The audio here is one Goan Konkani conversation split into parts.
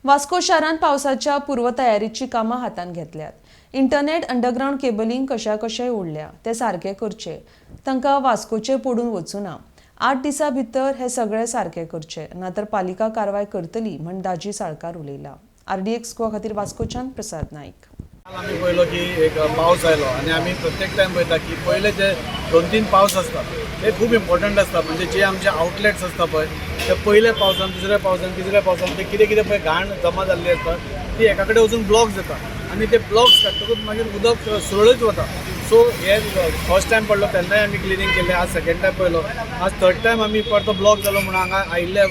वास्को शारांत पावसाच्या पूर्वतयारीची कामां हातांत घेतल्यात. इंटरनेट अंडरग्रावंड केबलिंग कशाकशेय उडल्या, तें सारकें करचें. तांकां वास्कोचें पडून वचूना. 8 दिसां भितर हें सगळें सारकें करचें, नातर पालिका कारवाय करतली म्हण दाजी साळकार उलयला. आरडीएक्स गोवा खातीर वास्कोच्यान प्रसाद नाईक. काल आमी पळयलो की एक पावस आयलो आनी आमी प्रत्येक टायम पळयता की पयले जे दोन तीन पावस आसता ते खूब इम्पॉर्टंट आसता. म्हणजे जे आमचे आउटलेट्स आसता पळय, ते पयल्या पावसान, दुसऱ्या पावसान, तिसऱ्या पावसान ते कितें कितें पळय घाण जमा जाल्ली आसता, ती एका कडेन वचून ब्लॉक जाता आनी ते ब्लॉक्स काडटकूच मागीर उदक सुरळीत वता. सो हे फर्स्ट टायम पडलो तेन्नाय आमी क्लिनींग केलें. आज सेकंड टायम पळयलो, आज थर्ड टायम आमी परतो ब्लॉक जालो म्हणून हांगा आयिल्ले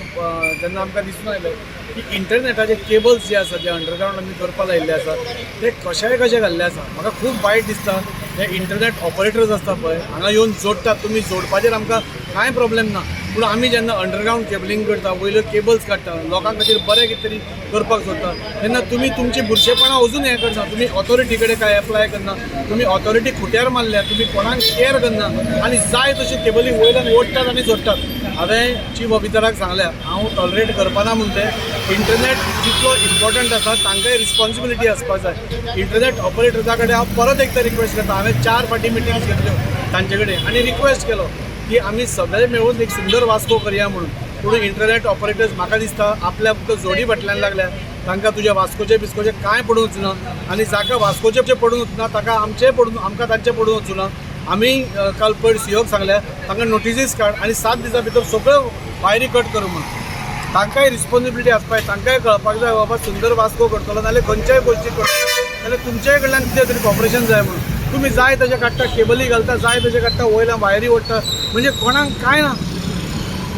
जेन्ना आमकां दिसून आयलें की इंटरनेटाचे केबल्स जे आसा, जे अंडरग्रावंड आमी करपाक लायिल्ले आसा, ते कशाय कशे घाल्ले आसा. म्हाका खूब वायट दिसता, हे इंटरनेट ऑपरेटर्स आसता पळय, हांगा येवन जोडटात. तुमी जोडपाचेर आमकां कांय प्रॉब्लेम ना, पूण आमी जेन्ना अंडरग्रावंड केबलिंग करता, वयल्यो केबल्स काडटा, लोकां खातीर बरें कितें तरी करपाक सोदता, तेन्ना तुमी तुमची बुरशेपणां अजून हें करना. तुमी ऑथॉरिटी कडेन कांय एप्लाय करना. तुमी ऑथॉरिटी खुट्यार मारल्या. तुमी कोणाक केअर करना आनी जाय तशी केबली वयल्यान ओडटात आनी जोडटात. हांवें चीफ ऑफिसराक सांगल्या, हांव टॉलरेट करपाना म्हूण. तें इंटरनेट जितलो इम्पॉर्टंट आसा, तांकांय रिस्पॉन्सिबिलिटी आसपाक जाय. इंटरनेट ऑपरेटर्सा कडेन हांव परत एकदां रिक्वेस्ट करता. हांवें चार फावटी मिटिंग्स घेतल्यो तांचे कडेन आनी रिक्वेस्ट केलो की आमी सगळे मेळून एक सुंदर वास्को करया म्हणून. पूण इंटरनेट ऑपरेटर्स म्हाका दिसता आपल्या फक्त जोडी फाटल्यान लागल्या. तांकां तुज्या वास्कोचे बिस्कोचे कांय पडून वचना आनी जाका वास्कोचे पडून वचना, ताका आमचेय पडून, आमकां तांचे पडून वचूना. आमी काल पयर सीओक सांगल्या, तांकां नोटिसीस काड आनी 7 दिसां भितर सगळ्यो वायरी कट कर म्हणून. तांकांय रिस्पॉन्सिबिलिटी आसपाक जाय. तांकांय कळपाक जाय, बाबा सुंदर वास्को करतलो नाल्यार खंयच्याय गोश्टी करतलो जाल्यार तुमच्याय कडल्यान कितें तरी कॉपरेशन जाय म्हणून. तुमी जाय तशें काडटा, केबली घालता, जाय तशें काडटा, वयल्यान वायरी ओडटा, म्हणजे कोणाक कांय ना.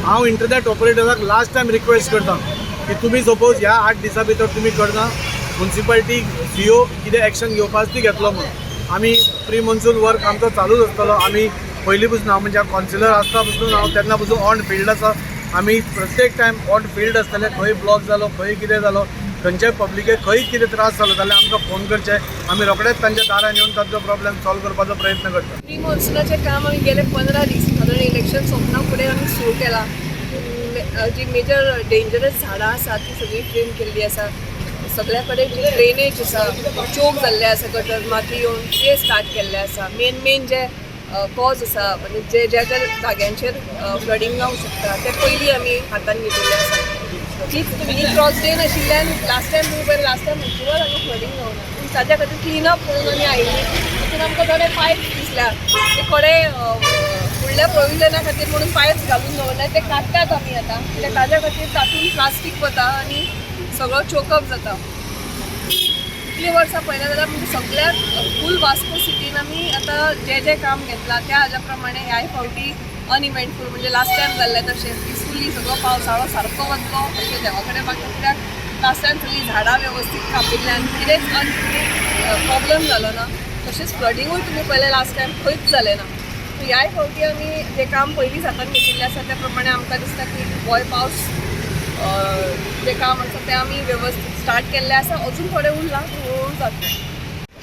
हांव इंटरनेट ऑपरेटराक लास्ट टायम रिक्वेस्ट करता की तुमी सपोज ह्या 8 दिसां भितर तुमी करना, मुन्सिपालिटी, सीओ कितें एक्शन घेवपाक ती घेतलो म्हणून. आमी प्री मॉन्सून वर्क आमचो चालूच आसतलो. आमी पयलीं पसून, हांव म्हणजे कावन्सिलर आसता पसून, हांव तेन्ना पसून ऑन फिल्ड आसा. आमी प्रत्येक टायम ऑन फिल्ड आसतले. खंय ब्लॉक जालो, खंय कितें जालो, खंयच्याय पब्लिकेक खंय कितें त्रास जालो जाल्यार आमकां फोन करचे. आमी रोखडेच तांच्या दारान येवन तांचो प्रॉब्लेम सॉल्व करपाचो प्रयत्न करता. प्री मॉन्सुनाचें काम आमी गेले 15 दीस, सादारण इलेक्शन सोंपना फुडें आमी सुरू केलां. जी मेजर डेंजरस झाडां आसा ती सगळी ट्रीम केल्ली आसा. सगळ्या कडेन जी ड्रेनेज आसा, चोक जाल्ले आसा, गटर माती येवन, ते स्टार्ट केल्ले आसा. मेन मेन जे कॉज आसा, म्हणजे जे ज्या ज्या जाग्यांचेर फ्लडींग जावंक शकता, ते पयलीं आमी हातान घेतिल्ले आसा. तीच ही क्रॉस ड्रेन आशिल्ल्यान लास्ट टायम तुमी पळय, लास्ट टायम अजिबात हांगा फ्लडींग जावना. पूण ताच्या खातीर क्लिनअप म्हणून आमी आयिल्ली. तितून आमकां थोडे पायप्स दिसल्या, ते थोडे फुडल्या प्रोविजना खातीर म्हणून पायप्स घालून दवरल्या. ते काडटात आमी आतां, कित्याक ताज्या खातीर तातूंत प्लास्टीक वता आनी सगळो चोकअप जाता. इतलीं वर्सां पळयलें जाल्यार म्हणजे सगळ्याक फूल वास्को सिटीन आमी आतां जें जें काम घेतलां, त्या हाज्या प्रमाणे ह्याय फावटी अनइवेंटफूल, म्हणजे लास्ट टायम जाल्लें तशें पिसफुली सगळो पावसाळो सारको वतलो अशें देवा कडेन मागता. कित्याक लास्ट टायम सगळीं झाडां वेवस्थीत कापिल्ल्यान कितेंच प्रॉब्लेम जालो ना. तशेंच फ्लडिंगूय तुमी पळयलें, लास्ट टायम खंयच जालें ना. सो ह्याय फावटी आमी जें काम पयलींच हातान घेतिल्लें आसा, त्या प्रमाणे आमकां दिसता की होय पावस जें काम आसा तें आमी वेवस्थीत स्टार्ट केल्लें आसा. अजून थोडें उरलां, हळूहळू जातलें.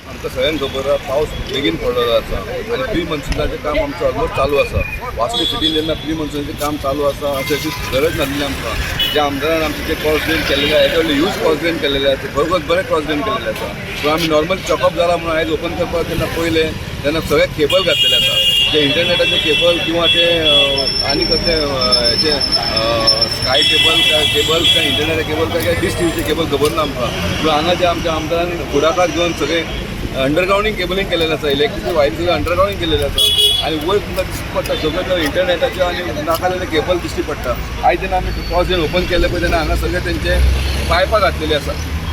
आमकां सगळ्यांक खबर आहा, पावस बेगीन पडलेलो आसा आनी प्री मॉन्सुनाचें काम आमचें ऑलमोस्ट चालू आसा. वास्को सिटीन जेन्ना प्री मॉन्सुनाचें काम चालू आसा, अशें अशी गरज नासली आमकां. ज्या आमदारान आमचे जे क्रॉस ड्रेन केल्लेले आहा, हेजे ह्यूज क्रॉस ड्रेन केल्लेले आसा, खरोखर बरें क्रॉस ड्रेन केल्लेले आसा. पूण आमी नॉर्मल चॉकअप जाला म्हणून आयज ओपन करपाक जेन्ना पळयलें तेन्ना सगळे केबल घातलेले आसा. जे इंटरनेटाचे केबल किंवा ते आनी कसले हेचे स्काय केबल काय केबल काय इंटरनेट केबल काय काय डीश टीव्हीचे केबल, खबर ना आमकां. पूण हांगा जे आमच्या आमदारान फुडाकार घेवन सगळे अंडरग्रावंडींग केबलिंग केलेलें आसा, इलेक्ट्रिसीटी वायरी सगळें अंडरग्रावंडींग केलेलें आसा आनी वयर तुमकां दिश्टी पडटा सगळें इंटरनेटाचे आनी नाका जाल्ले केबल दिश्टी पडटा. आयज जेन्ना आमी क्रॉस ड्रेन ओपन केलें पळय, तेन्ना हांगा सगळे तेंचे पायपां घातलेली आसा.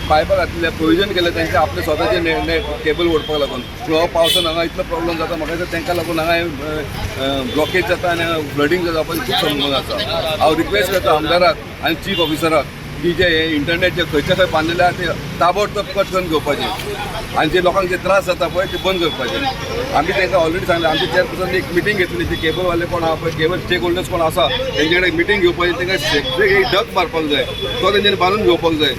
पायपां घातलेले, प्रोविजन केलें तेंचे आपले स्वताचे नेट केबल ओडपाक लागून. पूण हो पावसान हांगा इतलो प्रॉब्लम जाता, म्हाका दिसता तांकां लागून हांगा ब्लॉकेज जाता आनी फ्लडींग जावपाची खूब संभावना आसा. हांव रिक्वेस्ट करता आमदाराक आनी चीफ ऑफिसराक की जे हे इंटरनेट जे खंयच्या खंय बांदलेले आहा, ते ताबडतोब कट करून घेवपाचे आनी जे लोकांक जे त्रास जाता पळय, ते बंद करपाचे. आमी तांकां ऑलरेडी सांगलें. आमचे चेअरपर्सन एक मिटींग घेतली. ते केबलवाले कोण आहा पळय, केबल स्टेक होल्डर्स कोण आसा, तेंचे कडेन मिटींग घेवपाची. तांकां एक डक मारपाक जाय, तो तेंच्यांनी बांदून घेवपाक जाय.